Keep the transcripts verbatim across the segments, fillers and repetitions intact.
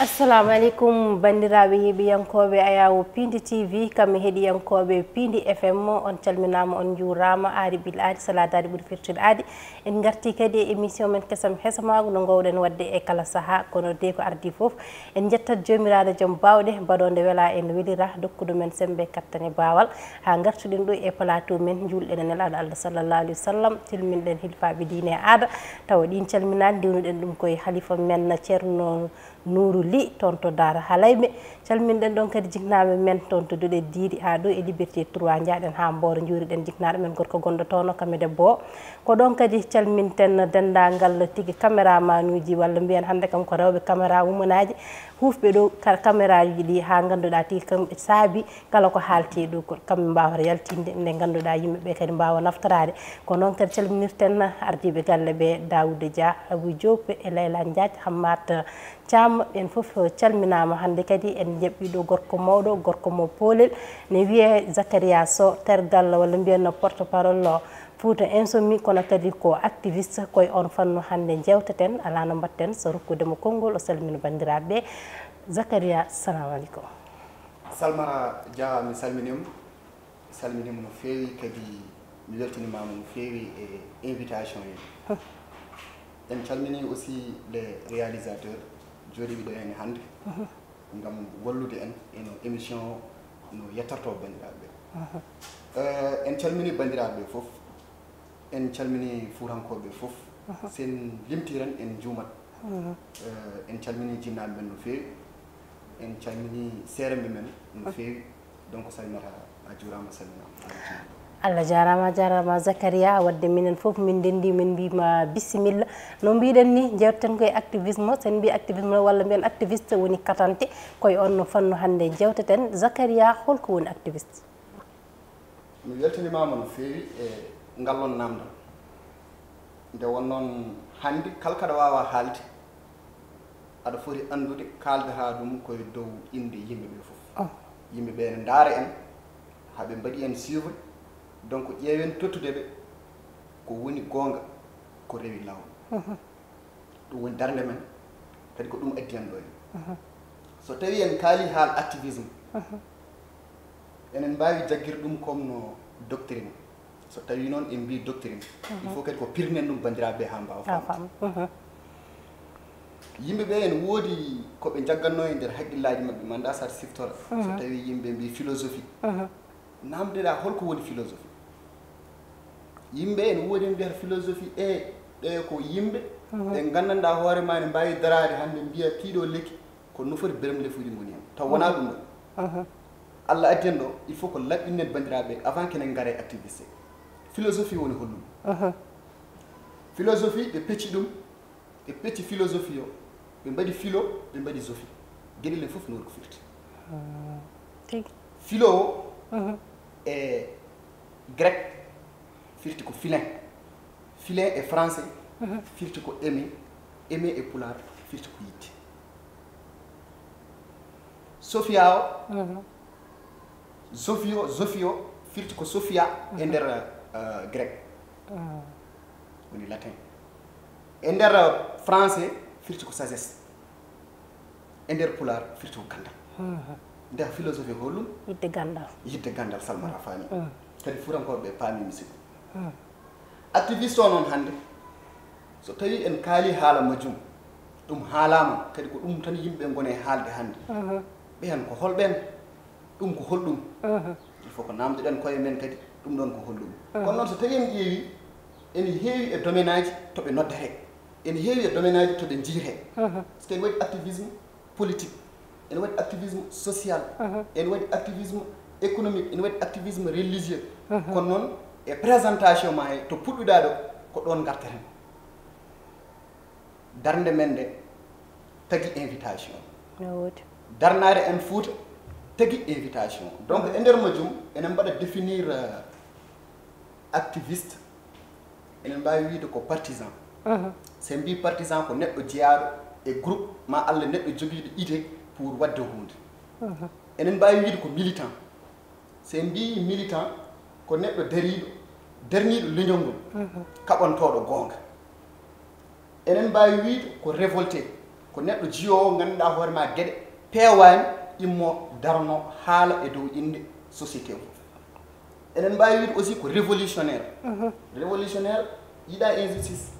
Assalamu aleykum, banndiraaɓe yeeɓiyankooɓe Ayaawo Piindi T V, kamɓe heɗiyankooɓe Piindi F M, on calminaama, on njuuraama, aadi ɓil aadi, salaadaade ɓuri firtude aadi. En ngartii kadi e émission men Kesam Hesamaagu, no ngoowɗen waɗde e kala sahaa, kono de ko ardii fof, en njettat Joomiraaɗo Jom Baawɗe, baɗoonde welaa en welira, dokkuɗo men semmbe, kattane, baawal, haa ngartuɗen ɗo e plateau men, njuulɗen e Nelaaɗo Allah sallallahu alayhi wa sallam, calminɗen hilfaaɓe diine e aada, tawa ɗiin calminaali, ndewnuɗen ɗum koye halifa men Ceerno Nuuru Li, toon to Daara Halayɓe. Calminɗen ɗoon kadi jiknaaɓe men toon to Duɗe Diidi haa ɗo e Liberté trois, njaaɗen haa Mbooro, njuuriɗen jiknaaɗo men gorko gonɗo toon o, kam e debbo o. Ko ɗoon kadi calminten denndaangal tigi caméraman uji, walla mbiyen hannde kam ko rewɓe caméra woman aji, huufɓe ɗo ka-, caméra uji ɗi haa ngannduɗaa tigi kam saabi kala ko haalti ɗo ko kamɓe mbaawata yaltinde, nde ngannduɗaa yimɓe ɓe kadi mbaawa naftoraade. Ko noon kadi calminirten ardiiɓe galle ɓe, Daouda Dia, Abou Diop e Layla Diagne, Hammat Thiam, ɓeen fof calminaama. Hannde kadi en njaɓɓii ɗo gorko mawɗo, gorko mo poolel, ne wiyee Zakaria Sow, tergal walla mbiyen porte parole Fouta Insoumis, kono kadi ko activiste. Koye on fannu hannde njeewteten, alaa no mbaɗten so rokkude mo konngol, o salmina banndiraaɓe ɓe. Zakaria, salamu aleykum. Salmara Dia, mi salminiima. Salminiima no feewi, kadi mi weltinimaama no feewi e invitation he. En calminii aussi les réalisateurs jooɗiiɓe ɗo heen hannde ngam wallude en e no émission o no yettortoo banndiraaɓe ɓe. Eh, en calminii banndiraaɓe ɓe fof, en calminii fuutankooɓe fof. So en limtii tan, en njuumat. Eh, en calminii jinnaaɓe men no feewi, en calminii seeremɓe men no feewi. Donc, Salimata, a juuraama, a salminaama. Allah jaaraama, a jaaraama, Zakaria. Waɗde minen fof min ndenndi, min mbiima bisimilla. No mbiɗen ni, njeewteten ko e activisme. So en mbii activisme walla mbiyen activiste, woni katante. Koye on no fannu hannde njeewteten. Zakaria, holko woni activiste? Mi weltinimaama no feewi e ngal on naamndal. Nde won noon hannde, kala kaɗa waawa haalde, aɗa foti anndude kaaldataa ɗum ko e dow innde yimɓe ɓe fof. Oh. Yimɓe ɓe ene ndaara en, haa ɓe mbaɗi en suivre. Donc, ƴeewen tottude ɓe ko woni goonga, ko rewi laawol. Mhm. Ɗum woni darnde men, kadi ko ɗum addi en ɗo henne. Mhm. So tawii en kaalii haala activisme, mhm, enen mbaawi jaggir ɗum comme no doctrine. So tawii noon en mbii doctrine, mhm, il faut kadi ko pirnen ɗum banndiraaɓe ɓe haa mbaawa faamde. Haa faam. Mhm. Yimɓe ɓe ene woodi ko ɓe njaggannoo e nder hakkillaaji maɓɓe, mi anndaa so aɗa siftora. So, mhm, tawii yimɓe mbii philosophie. Mhm. Naamndeɗaa holko woni philosophie? Yimɓe ene woodi en mbiyata philosophie, e ɓe ko yimɓe, mhm, ɓe nganndanɗaa hoore maa ene mbaawi daraade hannde mbiya piiɗo lekki ko no foti beremlefuuji ngoni heen. Taw wonaa, mhm, ɗum ɗo. Mhm. Allah addi en ɗo, il faut ko laɓɓinnen banndiraaɓe avant kenen ngara e activiste. Philosophie woni holɗum? Mhm. Philosophie, ɓe pecci ɗum, ɓe pecci philosophie o, ɓe mbaɗi philo, ɓe mbaɗi sophie. Geɗel ɗen fof no waɗi ko firti. Hmm. Tigi. Philo o, mhm, e grec firti ko filin. Filin e français, mhm, firti ko aimer. Aimer e pulaar firti ko yiɗde. Sophia o, mhm, Zofio, Zofio, firti ko Sofia e nder, eh, grec. Mm. Woni latin. E nder, eh, français, firti ko sagesse. E nder pulaar, firti ko ganndal. Mhm. Nder philosophie ko holɗum? Yiɗde ganndal. Yiɗde ganndal, Salmata, faami. Mm. Kadi fuutankooɓe ɓe paami, mi sikku. Mm. Activiste o noon hannde, so tawii en kaalii haala majjum, ɗum haalaama, kadi ko ɗum tan yimɓe ngoni e haalde hannde. Mhm. Ɓeen ko holɓeen? Ɗum ko holɗum? Mhm. Il faut ko naamndoɗen koye men kadi, ɗum ɗoon ko holɗum? Mhm. Kono noon, so tawii en ƴeewii, ene heewi e domaine aji to ɓe noddatee, ene heewi e domaine aji to ɓe njiyetee. Mhm. Parce que ene waɗi activisme politique, ene waɗi activisme social, mhm, ene waɗi activisme économique, ene waɗi activisme religieux. Mhm. Kono noon, e présentation maa he to puɗɗuɗaa ɗo, ko ɗoon ngarteten. Darnde men nde tagi invitation. No woodi. Darnaare en Fuuta tagi invitation. Donc, mhm, e nder majjum, enen mbaɗa définir, euh, activiste, enen mbaawi wiyde ko partisan. Mhm. So en mbii partisan, ko neɗɗo jeyaaɗo e groupe, ma Allah neɗɗo jogiiɗo idée pour waɗde huunde. Enen mbaawi wiyde ko militant. So en mbiyi militant, ko neɗɗo dariiɗo, darniiɗo leñol ngol, kaɓantooɗo goonga. Enen mbaawi wiyde ko révolté, ko neɗɗo jiyoowo, ngannduɗaa hoore ma geɗe peewaani, immo darno haala e dow innde société o fof. Enen mbaawi wiyde aussi ko révolutionnaire. Révolutionnaire yiɗaa injustice.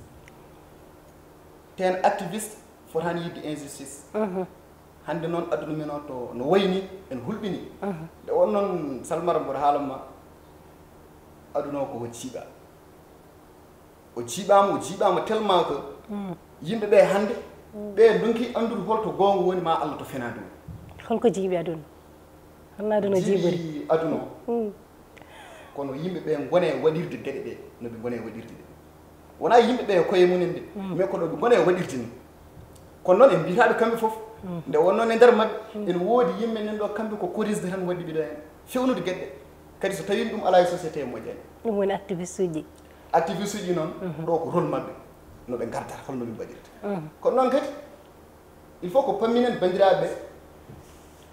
Teen activiste fotaani yiɗde injustice. Hannde noon aduna men o to no wayi ni, en hulɓini. Nde won noon, Salmata, mboɗo haalan ma, aduna o ko o jiiɓaa. O jiiɓaama, o jiiɓaama tellement que yimɓe ɓe hannde, ɓe ndonki anndude holto goonga woni, ma Allah to fenaande woni. Holko jiiɓi aduna? Holno aduna jiiɓori? Jiiɓi aduna o. Kono yimɓe ɓe ngone waɗirde geɗe ɗe, no ɓe ngone waɗirde ɗe. Wonaa yimɓe ɓe e koye mumen de, mais ko ɗo ɓe ngone waɗirde ni. Kono noon en mbiyataaɓe kamɓe fof. Nde wonnoo e nder maɓɓe, ene woodi yimɓe nan ɗo, kamɓe ko korisde tan waɗi ɓe ɗo heen. Fewnude geɗe ɗe. Kadi so tawii ɗum alaa e société moƴƴani. Ɗum woni activiste uji. Activiste uji noon, ɗo ko rôle maɓɓe. No ɓe ngardata, holno ɓe mbaɗirta. Kono noon kadi, il faut ko pamminen banndiraaɓe,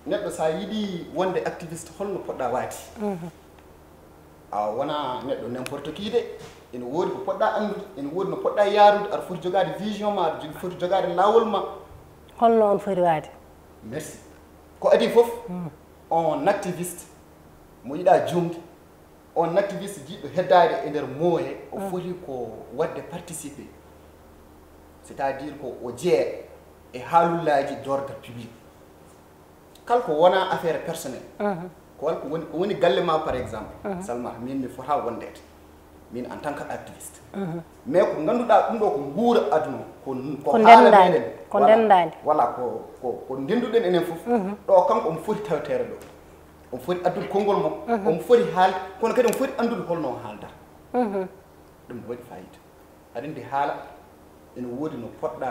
neɗɗo so a yiɗi wonde activiste, holno poɗɗa waade? A wona neɗɗo n'importe qui de. Ene woodi ko poɗɗa anndude, ene woodi no poɗɗa yaarude, aɗa foti jogaade vision ma, aɗa jogi, foti jogaade laawol ma. Holno on foti waade? Merci. Ko adii fof, on activiste mo yiɗa juumde, on activiste jiɗɗo heddaade e nder moye, o foti ko waɗde participer, c'est-à-dire ko o jeeya e haalullaaji d'ordre public. Kala ko wona affaire personnel, ko wal ko woni, ko woni galle ma, par exemple, Salmata, min mi fota wondeede, min en tant que activiste. Mais ko ngannduɗaa ɗum ɗo ko nguura aduna, ko, ko Ko haala ndendaande, meɗen. Ko Voilà. Ndendaande. Voilà, ko, ko, ko ndenduɗen enen fof. Ɗo kanko omo foti taweteere ɗo. Omo foti addude konngol makko, omo foti haalde, kono kadi omo foti anndude holno o haaldata. Ɗum ne waɗi fayida. Aɗa anndi haala ene woodi no poɗɗa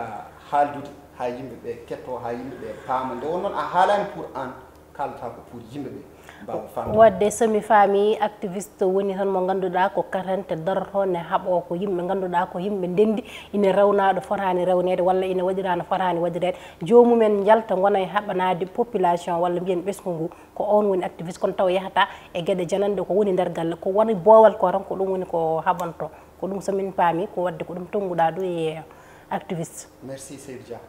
haaldude haa yimɓe ɓe kettoo, haa yimɓe ɓe paama. Nde won noon a haalaani pour aan, kaalata ko pour yimɓe ɓe mbaawa faamde. Wadde so mi faami, activiste woni tan mo ngannduɗaa ko katante darotoo ne haɓoo ko yimɓe ngannduɗaa ko yimɓe ndenndi, ina rewna ɗo fotaani rewneede walla ina waɗira no fotaani waɗireede. Joomumen njalta ngona e haɓanaade population walla mbiyen ɓesngu ngu, ko oon woni activiste, kono taw yahata e geɗe jananɗe ko woni nder galle, ko woni boowal ko tan ko ɗum woni ko haɓantoo. Ko ɗum so min paami, ko wadde ko ɗum tonnguɗaa ɗo e activiste. Merci, Seydi Dia.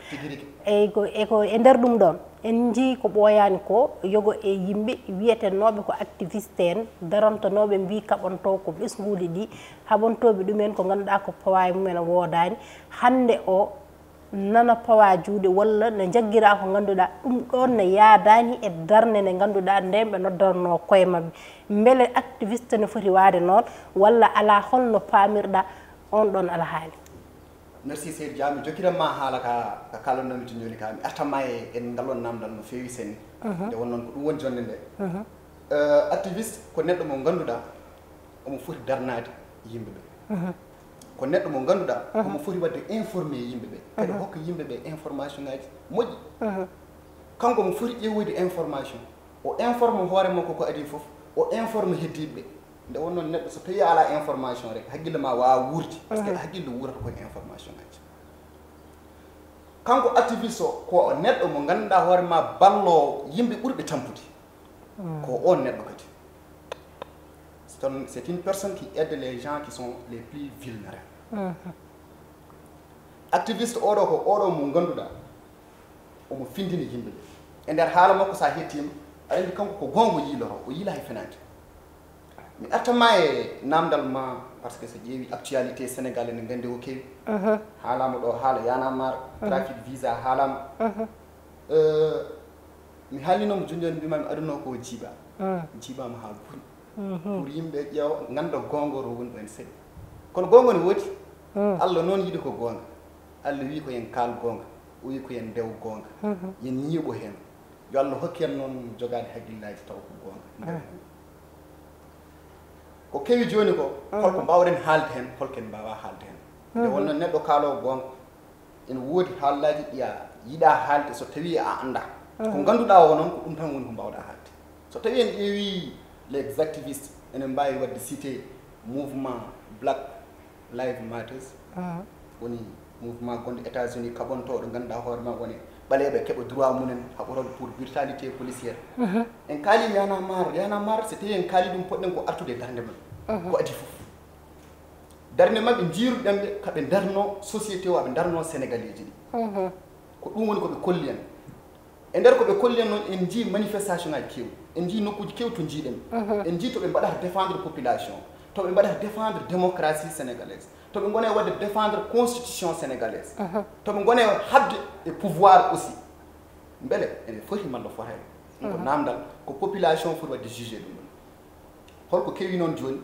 Tigi rigi. Eyi, ko, e ko e nder ɗum ɗoon, en njii ko ɓooyaani ko, yogo e yimɓe wiyetenooɓe ko activiste en, darantonooɓe mbii kaɓantoo ko ɓesnguuli ɗi, haɓantooɓe ɗumen ko ngannduɗaa ko pawa e mumen woodaani. Hannde o nana pawa juuɗe walla ne njaggira ko ngannduɗaa ɗum ɗoon ne yaadaani e darnde nde ngannduɗaa nden ɓe noddanoo koye maɓɓe. Mbele activiste ne foti waade noon walla alaa, holno paamirɗaa on ɗoon alhaali? Merci, Seydi Dia. Mi jokkiran ma haala ka, ka kaalannomi to jooni ka. Mi artan ma e, e ngal ɗon namdal no feewi senne. Nde won noon ko ɗum woni jonnde nde. Eh, activiste ko neɗɗo mo ngannduɗaa omo foti darnaade yimɓe ɓe. Ko neɗɗo mo ngannduɗaa omo foti waɗde informé yimɓe ɓe. Kadi hokka yimɓe ɓe information ngaji moƴƴi. Kanko omo foti ƴeewoyde information. O informe hoore makko ko adii fof. O informe heddiiɓe ɓe. Nde won noon neɗɗo so tawii a alaa information rek, hakkille ma waawa wuurde, parce que hakkille wuurata ko e information ngaji. Kanko activiste o, ko neɗɗo mo ngannduɗaa hoore ma balloowo yimɓe ɓurɓe tampude. Ko oon neɗɗo kadi. C'est un, c'est une personne qui aide les gens qui sont les plus vulnérables. Activiste oɗo ko oɗo mo ngannduɗaa omo findini yimɓe ɓe. E nder haala makko, so a hettiima, aɗa anndi kanko ko goonga yiilotoo, o yiilaa hay fenaande. Mi artan ma e namdal ma, parce que so ƴeewi actualité Sénégal, ene nganndi ko kewi. Haalaama ɗo haala Y'en a marre, trafic visa haalaama. Eh, mi haalninooma jooni jooni, mbimami aduna o ko jiiɓa. Jiiɓaama haa ɓuri. Pour yimɓe ƴeewa, ngannda goonga ro woni ɗo ene seeɗi. Kono goonga ne woodi. Allah noon yiɗi ko goonga. Allah wii ko yen kaal goonga. O wii ko yen ndew goonga. Yen ñiiɓo heen. Yo Allah hokku en noon jogaade hakkillaaji taw ko goonga. Nder ko kewi jooni ko, holko mbaawɗen haalde heen, holko en mbaawaa haalde heen. Nde wonno neɗɗo kaaloowo goonga, ene woodi haallaaji ɗi a yiɗaa haalde so tawii a anndaa. Ko ngannduɗaa o noon, ko ɗum tan woni ko mbaawɗaa haalde. So tawii en ƴeewii les activistes, enen mbaawi waɗde cité mouvement Black Lives Matters, woni mouvement gonɗo États-Unis kaɓantooɗo, ngannduɗaa hoore ma woni ɓaleeɓe keɓa droit mumen haɓorooɓe pour brutalité policière. En kaali Y'en a marre, Y'en a marre, so tawi en kaali ɗum, poɗɗen ko artude e darnde maɓɓe. Ko adii fof, darnde maɓɓe, njiiruɗen ɓe kaɓe darno société o, aɓe darno Sénégalais ji ɗi. Ko ɗum woni ko ɓe kolli en. E nder ko ɓe kolli en noon, en njii manifestation ngaji keew, en njii nokkuuji keew to njiiɗen. En njii to ɓe mbaɗata défendre population, to ɓe mbaɗata défendre démocratie sénégalaise, to ɓe ngone waɗde défendre constitution sénégalaise, to ɓe ngone haɓde e pouvoir aussi. Mbele ene foti malla fotaani? Ɗum ko namdal, ko population foti waɗde jugé ɗum ɗum. Holko kewi noon jooni?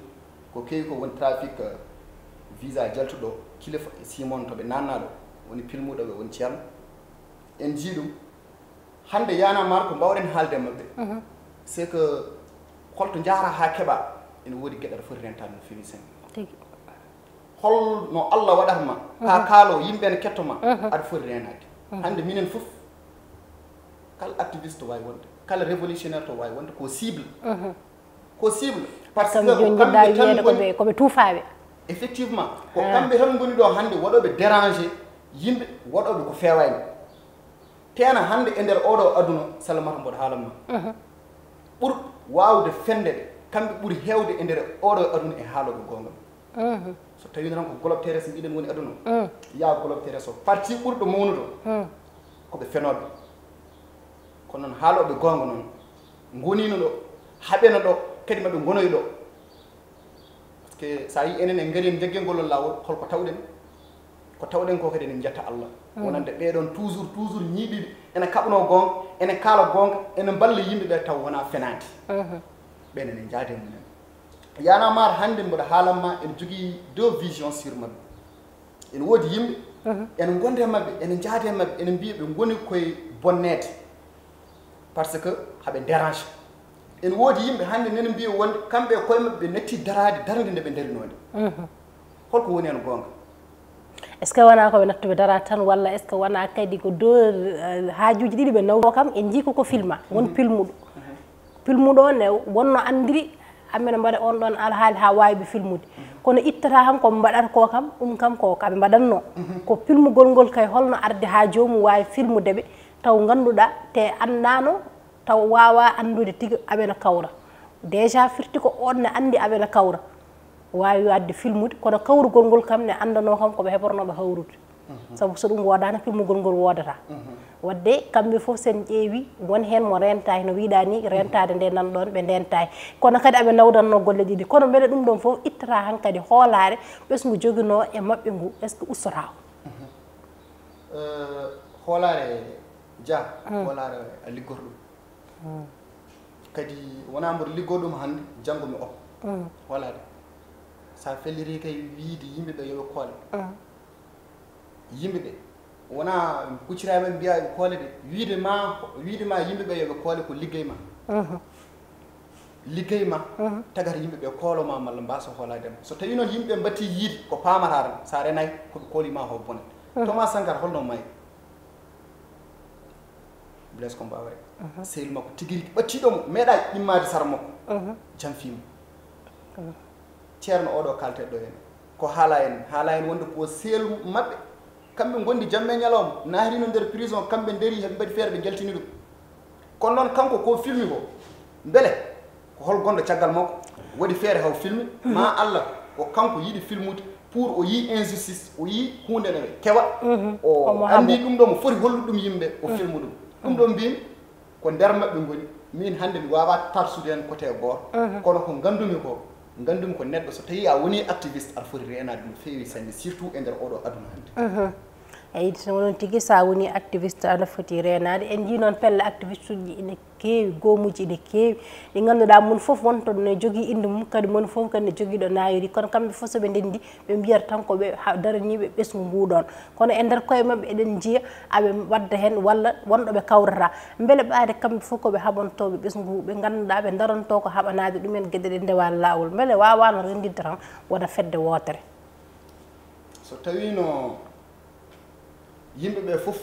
Ko kewi ko woni trafic, euh, visa jaltuɗo Kilifa e Simon to ɓe nanna ɗo, woni pilmuɗo ɓe, woni ceerno. En njii ɗum. Hannde Y'en a marre, ko mbawɗen haalde e maɓɓe, c'est que holto njahata haa keɓa, ene woodi geɗe aɗa foti rentaade no feewi sene. Tigi. Holno Allah waɗata ma, haa kaalo yimɓe ene ketto ma, aɗa foti reenaade. Hannde minen fof, kala activiste to waawi wonde, kala révolutionnaire to waawi wonde, ko cible. Ko cible. Parce que kam jooni ko kamɓe njiɗɗaa tan wiyeede ko ngoni ɓe, ko ɓe tuufaaɓe. Effectivement, ko kamɓe tan ngoni ɗo hannde waɗooɓe déranger yimɓe, waɗooɓe ko feewaani. Teena hannde e nder oɗo aduna, Salamata, mboɗo haalan ma. Ɓurɓe waawde fende ɓe, kamɓe ɓuri heewde e nder oɗo aduna e haalooɓe goonga. So tawii noon ko Globe Terrestre mbiɗen woni aduna, yaa Globe Terrestre o, parti ɓurɗo mawnude o, ko ɓe fenooɓe. Kono noon haalooɓe goonga noon, ngoniino ɗo, haɓeno ɗo, kadi maɓe ngonoy ɗo. Parce que so a yii enen en ngarii en njaggii ngol laawol, holko tawɗen? Ko tawɗen ko kadi enen njetta Allah. Wonande ɓee ɗoon toujours, toujours ñiiɓiiɓe, ene kaɓanoo goonga, ene kaala goonga, ene mballa yimɓe ɓe taw wonaa fenaande. Ɓeen ene njaade e mumen. Y'en a marre hannde mboɗo haalan ma, ene jogii deux visions sur maɓɓe. Ene woodi yimɓe, ene ngonde e maɓɓe, ene njaade e maɓɓe, ene mbiya ɓe ngoni koye bonneede. Parce que haɓe dérange. Ene woodi yimɓe hannde nene mbiya wonde kamɓe e koye maɓɓe ɓe natti daraade darnde nde ɓe ndarinoo nde. Holko woni heen goonga? Est-ce que wonaa ko ɓe nattuɓe daraade tan, walla est-ce que wonaa kadi ko do, eh, haajuuji ɗiɗi ɓe nawri kam, en njii ko ko filma, won pilmuɗo. Pilmuɗo ne wonno anndiri, amen mbaɗa on ɗon alhaali haa waawi ɓe filmude. Kono ittata kam ko mbaɗata ko kam, ɗum kam ko kaɓe mbaɗatno. Ko pilmugol ngol kay holno arde haa joomum waawi filmude ɓe, taw ngannduɗaa te anndaano, taw waawaa anndude tigi aɓe no kawra. Déjà firti ko on ne anndi aɓe no kawra. Waawi waɗde filmude, kono kawrugol ngol kam ne anndanoo kam ko ɓe heɓornooɓe hawrude. Sabu so ɗum woodaano, filmugol ngol woodata. Waɗde kamɓe fof, sen ƴeewi, won heen mo reentaaki, no wiiɗaa ni, reentaade nde nan ɗoon, ɓe ndentaaki. Kono kadi aɓe nawdanno golle ɗiɗi. Kono mbele ɗum ɗoon fof ittata hankadi hoolaare ɓesngu joginoo e maɓɓe ngu, est-ce que ustotaako? Euh, hoolaare Dia, hoolaare a liggorɗo. Kadi wonaa mboɗo liggoo ɗum hannde, janngo mi okka. Hoolaare. So a felliti kay wiyde yimɓe ɓe yo ɓe koole. Yimɓe ɓe, wonaa kucciraaɓe ɓe mbiyaa yo ɓe koole de. Wiyde ma, wiyde ma yimɓe ɓe yo ɓe koole ko liggey ma. Liggey ma tagata yimɓe ɓe koolo ma malla mbaaso hoolaade ma. So tawii noon yimɓe ɓe mbattii yiide ko paamataa tan, so a renaaki, ko ɓe kooli ma ko bonat. Thomas Sankara holno maayi? Blaise Compaoré. Sehil makko tigi rigi ɓattiiɗo mo, meeɗaa immaade sara makko. Janfii mo. Ceerno oɗo kaalteɗo heen, ko haala en, haala en wonde ko sehil maɓɓe. Kamɓe ngondi jamma e ñalawma, naatino nder prison, kamɓe ndari, heɓe mbaɗi feere, ɓe njaltini ɗum. Kono noon kanko ko filmi ko, mbele ko hol gonɗo caggal makko waɗi feere haw filmi? Ma Allah ko kanko yiɗi filmude pour o yii injustice, o yii huunde ne kewa, o anndi ɗum ɗo mo foti hollude ɗum yimɓe, o filmu ɗum. Ɗum ɗo mbimi ko nder maɓɓe ngoni. Min hannde mi waawaa tarsude heen côté gooto, kono ko nganndumi ko, nganndumi ko neɗɗo so tawii a wonii activiste, aɗa foti reenaade no feewi sanne, surtout e nder oɗo aduna hannde. Eyi, so noon tigi, so a wonii activiste, aɗa foti reenaade. En njii noon pelle activiste uji ene keewi, goomuuji ene keewi, ɗi ngannduɗaa mon fof wonto ne jogii innde mum, kadi mon fof kadi ne jogii ɗo naayori. Kono kamɓe fof so ɓe ndenndi, ɓe mbiyata tan ko ɓe ha-, daraniiɓe ɓesngu nguu ɗoon. Kono e nder koye maɓɓe eɗen njiya aɓe wadda heen walla wonɗo ɓe kawrata. Mbele ɓaade kamɓe fof ko ɓe haɓantooɓe ɓesngu nguu, ɓe ngannduɗaa ɓe ndaranto ko haɓanaade ɗumen geɗe ɗe ndewaa laawol. Mbele waawaano renndinde tan wona fedde wootere? So tawiino yimɓe ɓe fof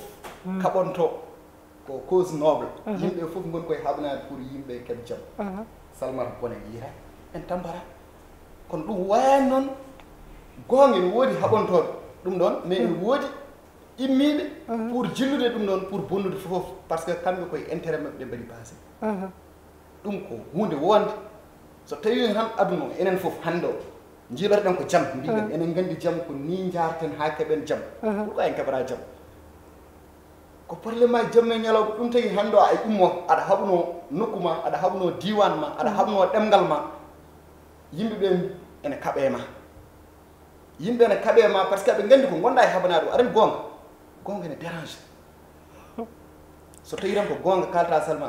kaɓonto ko cause noble. Yimɓe fof ngoni koye haɓanaade pour yimɓe keɓ jam. Salmata bone yiita en tambara. Kono ɗum wayani noon, goonga ene woodi haɓontooɓe ɗum ɗoon, mais ene woodi Immiiɓe pour jillude ɗum ɗoon, pour bonnude fof, parce que kamɓe koye intérêt maɓɓe ɓe mbaɗi passé. Ɗum ko huunde wonde, so tawii tan aduna o, enen fof hannde o, njiilotoɗen ko jam, mbiɗen enen nganndi jam ko ni njaarten haa keɓen jam. Pourquoi en keɓataa jam? Ko problème maaji jamma e ñalawma. Ɗum tagi hannde o, a ummo, aɗa haɓuno nokku ma, aɗa haɓuno diiwaan ma, aɗa haɓuno ɗemngal ma, yimɓe ɓe ene kaɓe ma. Yimɓe ene kaɓe ma parce que aɓe nganndi ko ngonɗa e haɓanaade o. Aɗa anndi goonga, goonga ene dérange. So tawi tan ko goonga kalta, Salma,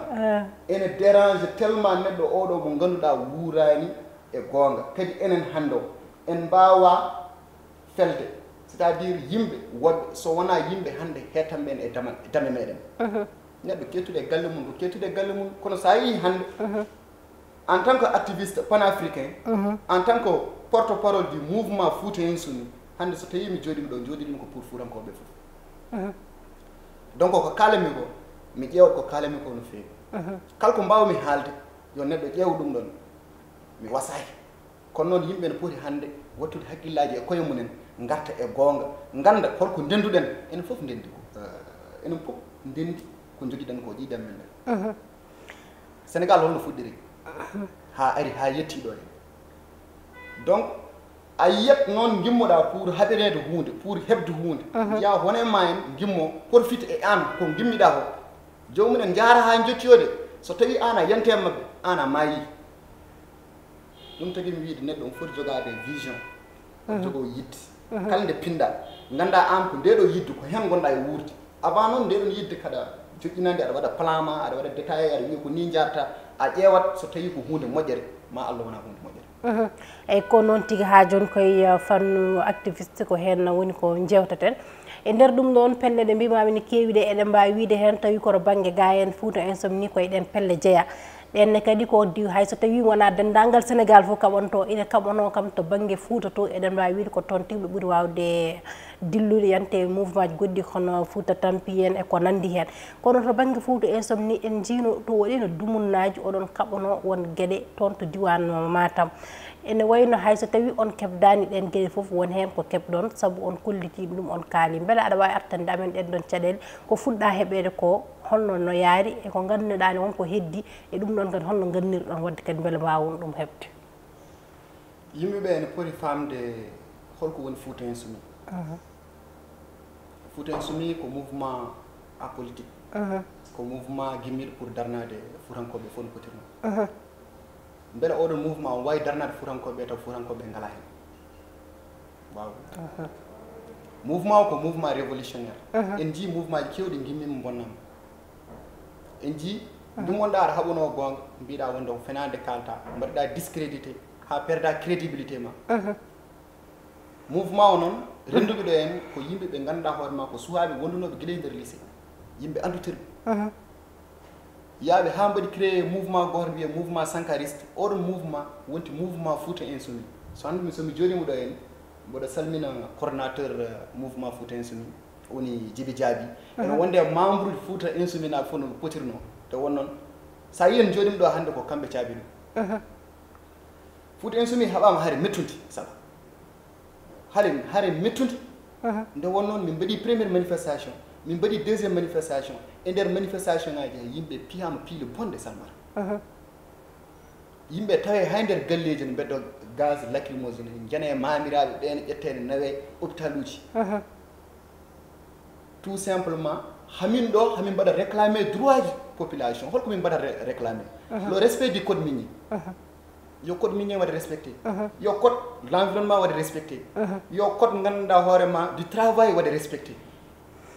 ene dérange tellement neɗɗo oɗo mo ngannduɗaa wuuraani e goonga. Kadi enen hannde o, en mbaawa felde, c'est-à-dire yimɓe woɓɓe, so wonaa yimɓe hannde heetanɓe en e dama-, dame meɗen. Neɗɗo kettuɗo e galle mum, ko kettuɗo e galle mum, kono so a yii hannde, en tant que activiste panafricain, en tant que porte-parole du mouvement Fouta Insoumis, hannde so tawii mi jooɗiima ɗo, jooɗiɗum ko pour Fuutankooɓe fof. Donc ko kaalanmi ko, mi ƴeewat ko kaalanmi ko no feewi. Kala ko mbaawmi haalde, yo neɗɗo ƴeew ɗum ɗon. Mi wasaaki. Kono noon, yimɓe ne poti hannde wattude hakkillaaji e koye mumen, ngarta e goonga, ngannda holko ndennduɗen. Enen fof ndenndi ko, eh, enen fof ndenndi ko njogiɗen ko, ƴiiƴam men ɗen. Sénégal holno fuɗɗiri? Haa ari, haa yetti ɗo en. Donc, a yiyat noon ngimmoɗaa pour haɓireede huunde, pour heɓde huunde. Njiyaa hono e ma en ngimmo, profite e aan ko ngimmiɗaa ko. Joomum en njaara haa njottiyoode, so tawii aan a yante e maɓɓe, aan a maayi. Ɗum tagi mi wiide neɗɗo omo foti jogaade vision, jogoo yidde. Kala nde pinɗa, ngannda aan ko ndee ɗoo yidde, ko heen ngonɗa e wuurde. Avant noon, ndee ɗoon yidde kaɗa joƴƴinande, aɗa waɗa plan ma, aɗa waɗa détaillé, aɗa wiya ko nii njaarta, a ƴeewat so tawii ko huunde moƴƴere, ma Allah wona huunde moƴƴere. Eyyi, ko noon tigi, haa jooni koye, uh, fannu activiste, ko heen woni ko njeewteten. E nder ɗum ɗoon, pelle ɗe mbiimaami ne keewi ɗe, eɗen mbaawi wiyde heen tawi koto bannge ga en Fouta Insomnie, koye ɗeen pelle jeyaa. Ɗeen ne kadi ko di-, hay so tawii wonaa denndaangal Sénégal fof kaɓantoo, ina kaɓanoo kam to bannge Fouta to, eɗen mbaawi wiyde ko toon tigi ɓe ɓuri waawde dillude yante e mouvement ji goɗɗi hono Fouta Tampi en e ko nanndi heen. Kono to bannge Fouta Insomnie, en njiino to waɗiino dumunnaaji, oɗon kaɓanoo won geɗe toon to diiwaan Matam. Ene wayno hay so tawii on keɓdaani ɗeen geɗe fof, won heen ko keɓɗon, sabu on kollitiima ɗum, on kaali. Mbele aɗa waawi artande amen ɗeen ɗoon caɗeele, ko fuɗɗaa heɓeede ko, holno no yaari, e ko ngannduɗaa ne won ko heddii, e ɗum ɗoon kadi holno nganndirɗon waɗde kadi mbele mbaawon ɗum heɓde? Yimɓe ɓe ene poti faamde holko woni Fouta Insoumis. Fouta Insoumis ko mouvement apolitique. Ko mouvement gimmiiɗo pour darnaade Fuutankooɓe fof no potirnoo. Mbele oɗo mouvement o waawi darnaade Fuutankooɓe taw Fuutankooɓe ngalaa heen? Waaw. Mouvement o ko mouvement révolutionnaire. En njii mouvement ji keewɗi ngimmiima, mbonnaama. En njii, ndimmonɗaa aɗa haɓunoo goonga, mbiɗaa wonde ko fenaande kaalta, mbaɗɗaa discrédité, haa perda crédibilité ma. Mouvement o noon, rennduɓe ɗo en ko yimɓe ɓe ngannduɗaa hoore ma ko suwaaɓe wondunooɓe gila e nder lycée, yimɓe andutirɓe. Yaaɓe haa mbaɗi créé mouvement gooto wiyee mouvement sankariste. Oɗon mouvement wonti mouvement Fouta Insoumis. So hannde mi, so mi jooɗiima ɗo en, mboɗo salmina coordonnateur, euh, mouvement Fouta Insoumis, woni Jibi Jaabi. Ene wonde e membre Fouta Insoumis naaɓe fof no ɓe potirnoo. Nde won noon, so a yii en jooɗiima ɗo hannde ko kamɓe caabi ɗum. Fouta Insoumis haɓaama hare mettude, Sala. Hare, hare mettude. Nde won noon, min mbaɗi première manifestation, min mbaɗi deuxième manifestation. E nder manifestation ngaaji he, yimɓe piyaama piile bonɗe, Salmata. Yimɓe tawe hay nder galleeji ne mbeddo gaz lacrymogène, njana e maamiraaɓe ɓe ne ƴettee ne nawee hôpital uji. Tout simplement, hamin ɗo, hamin mbaɗa réclamer droit ji population. Holko min mbaɗa ré-, réclamer? Le respect du code minier. Yo code minier waɗe respecté. Yo code l'environnement waɗe respecté. Yo code ngannduɗaa hoore ma du travail waɗe respecté.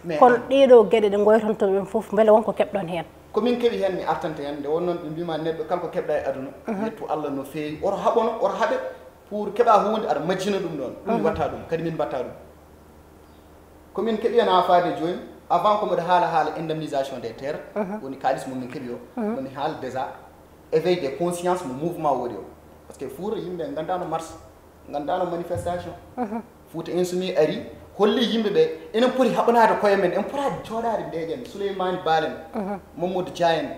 Mais kono ɗeeɗo geɗe ɗe ngoytonto ɗen fof, mbele won ko keɓɗon heen? Ko min keɓi heen, mi artante heen. Nde won noon ɓe mbiima neɗɗo kala ko keɓɗa e aduna, yettu Allah no feewi. Oto haɓono, oto haɓe pour keɓa huunde, aɗa majjina ɗum ɗoon. Ɗum mi watta ɗum, kadi min mbatta ɗum. Ko min keɓi heen haa faade jooni, avant ko mbiɗa haala haala indemnisation des terres, woni kaalis mo min keɓi o, no mi haala déjà éveil de conscience mo mouvement o waɗi o. Parce que Fouta yimɓe nganndaano marche, nganndaano manifestation. Fouta Insoumis ari, holli yimɓe ɓe, enen poti haɓanaade koye men, en pota jooɗaade ndeeƴen. Souleymane Baal en, Mamadou Dia en,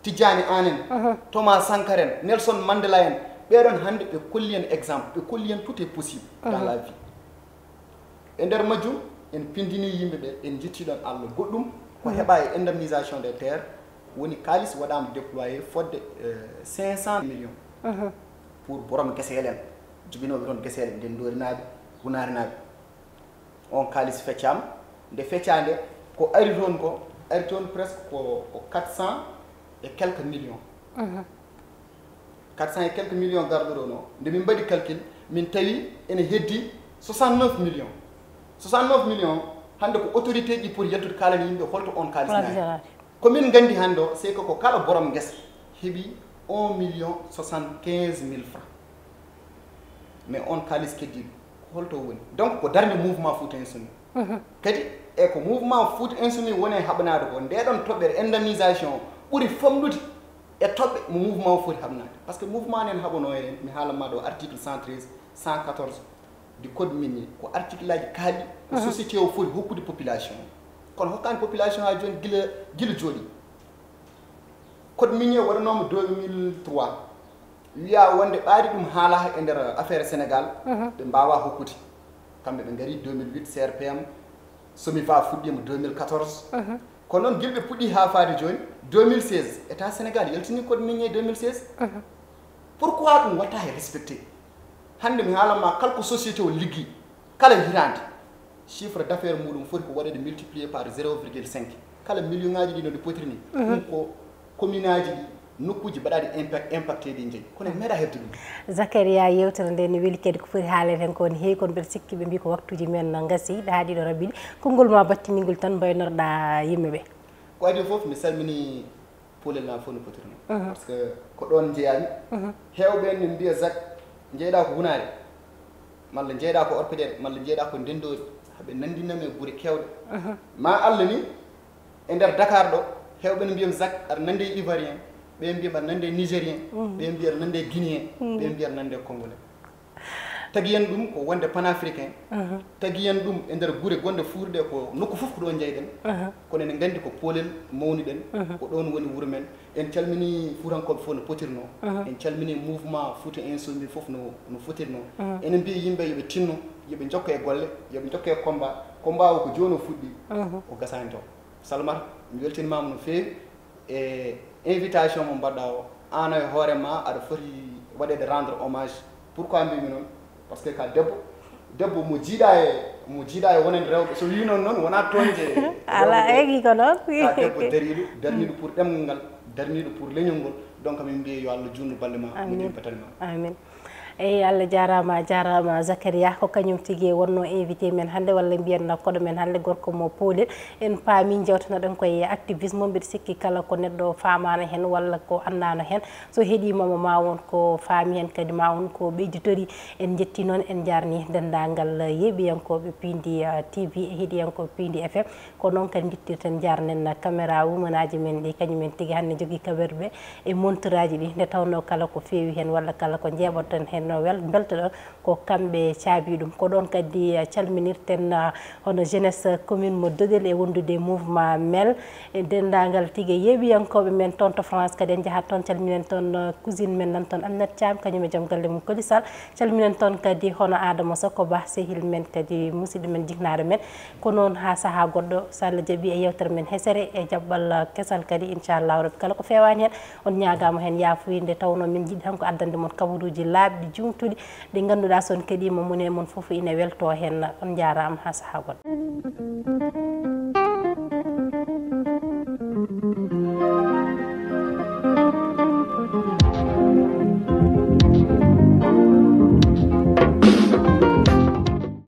Tidjane Anne en, Thomas Sankara en, Nelson Mandela en, ɓeɗon hannde ɓe kolli en exemple, ɓe kolli en tout est possible dans la vie. E nder majjum, En pindini yimɓe ɓe, en jetti ɗon Allah. Goɗɗum ko heɓa e indemnisation des terres, woni kaalis waɗaama déployé fodde cinq cent millions pour borom geseelen, joginooɓe toon geseele, ndenndorinaaɓe, gunarinaaɓe. On kaalis feccaama. Nde feccaa nde, ko ari toon ko, ari toon presque ko, ko quatre cent et quelques millions. Quatre cent et quelques millions garɗo ɗo no, nde min mbaɗi calcul, min tawi ene heddi soixante-neuf millions. Soixante-neuf millions, hannde ko autorité ji poti yaltude kaalani yimɓe holto on kaalis naati. Ko min nganndi hannde o, c'est que ko kala borom ngesa heɓi un million soixante-quinze mille francs. Mais on kaalis keddiiɗo, ko holto woni? Donc ko darnde mouvement Fouta Insoumis. Kadi e ko mouvement Fouta Insoumis woni e haɓanaade ko, nde ɗon toɓɓere indemnisation ɓuri famɗude e toɓɓe mo mouvement o foti haɓanaade. Parce que mouvement nen haɓano en, mi haalan ma ɗo article cent treize, cent quatorze du code minier, ko article aji kaaɗi, ko société o foti hokkude population. Kono hokkaani population haa jooni gila, gila jooɗi. Code minier waɗanooma deux mille trois. Wiya wonde ɓaadi ɗum haala e nder affaire Sénégal, ɓe mbaawa hokkude. Kamɓe ɓe ngari deux mille huit, C R P M, SOMIVA fuɗɗiima deux mille quatorze. Kono noon gila ɓe puɗɗi haa faade jooni, deux mille seize, État Sénégal yaltini code minier deux mille seize. Pourquoi ɗum watta he respecté? Hannde mi haalan ma, kala ko société o liggi, kala hitaande, chiffre d'affaires muɗum foti ko waɗede multiplié par zéro virgule cinq. Kala million ŋaaji ɗi no ɗi potiri ni, ɗum ko commune aji ɗi, nokkuuji mbaɗaaɗi impact, impacté ɗi njeyi. Kono en meeɗa heɓde ɗum. Zakaria, yewtere nde ne weli kadi, ko foti haalede hen ko ne heewi, kono mbeɗa sikki ɓe mbi ko waktuuji men no ngasi, ɗa haaɗi ɗo raɓɓiɗi. Konngol ma battiningol tan mbaynorɗa yimɓe ɓe. Ko adii fof, mi salmini Poolel na fof no potirnoo. Parce que ko ɗoon njeyaami. Heewɓe en ne mbiya Zak, njeyɗaa ko Hunaare, malla njeyɗaa ko Orpidere, malla njeyɗaa ko Ndenndoori, haɓe nanndinam e gure keewɗe. Ma Allah ni, e nder Dakar ɗo, heewɓe ne mbiyam Zak, aɗa nanndi e Ivoirien, ɓe mbiyam aɗa nanndi e Nigérien, ɓe mbiya aɗa nanndi e Guinéen, ɓe mbiya aɗa nanndi e Congolais. Tagi en ɗum ko wonde panafricain, tagi en ɗum e nder gure gonɗe Fuuta ɗe, ko nokku fof ko ɗo njeyɗen, kono eɗen nganndi ko Poolel mawniɗen, ko ɗoon woni wuro men. En calmini Fuutankooɓe fof no potirnoo, en calmini mouvement Fouta Insoumis fof no, no fotirnoo. Enen mbiya yimɓe yo ɓe tinno, yo ɓe njokka e golle, yo ɓe njokka e combat. Combat o ko jooni o fuɗɗi, o gasaani taw. Salmata, mi weltinimaama no feewi e invitation mo mbaɗɗa o. Aan e hoore ma aɗa foti waɗeede rendre hommage. Pourquoi mbimi noon? Parce que ka debbo, debbo mo jiiɗa e, mo jiiɗa e wonen rewɓe. So wi noon noon, wona toñde. Ala, rewɓe ɓe. Egi ko noon. Ka debbo dariiɗo, darniiɗo pour ɗemngal ngal, darniiɗo pour leñol ngol. Donc min mbiye yo Allah juutnu balɗe ma, moƴƴin batali ma. Amin. Eyi, Allah jaaraama, a jaaraama Zakaria, ko kañum tigi wonnoo invité men hannde, walla mbiyen koɗo men hannde, gorko mo Poolel. En paami, njewtanoɗen koye activisme, mbiɗa sikki kala ko neɗɗo faamaano heen walla ko anndaano heen, so heɗiima mo, ma won ko faami heen, kadi ma won ko ɓeyditori. En njetti noon, en njaarni denndaangal yeeɓiyankooɓe Piindi, eh, T V e heɗiyankooɓe Piindi F M. Ko noon kadi ndittirten, njaarnen caméra woman aji men ɗi, kañum en tigi hannde njogii kaɓirɗe e montoraaji ɗi, nde tawnoo kala ko feewi heen walla kala ko njeeɓoton heen no wel-, mbeltoɗon, ko kamɓe caabii ɗum. Ko ɗoon kadi, eh, calminirten, ah, hono jeunesse commune mo Dodel e wondude mouvement Mel, e denndaangal tigi yeeɓiyankooɓe men toon to France kadi en njahat toon, calminen toon, eh, cousine men nan toon Aminata Thiam, kañum e joom galle mum Koli Sall, calminen toon kadi hono Adama Soko Ba, sehil men kadi musidɗo men jiknaaɗo men. Ko noon haa sahaa goɗɗo, so Allah jaɓi e yewtere men hesere e jaɓɓal kesal kadi, inchallahu rabbi. Kala ko feewaani heen, on ñaagaama heen yaafuye, nde tawnoo min njiɗi tan ko addande mon kabaruuji laaɓɗi, juumtuɗi, ɗi ngannduɗaa so on keɗiima, mone mon fof ina weltoo heen. On njaaraama haa sahaa goɗɗo.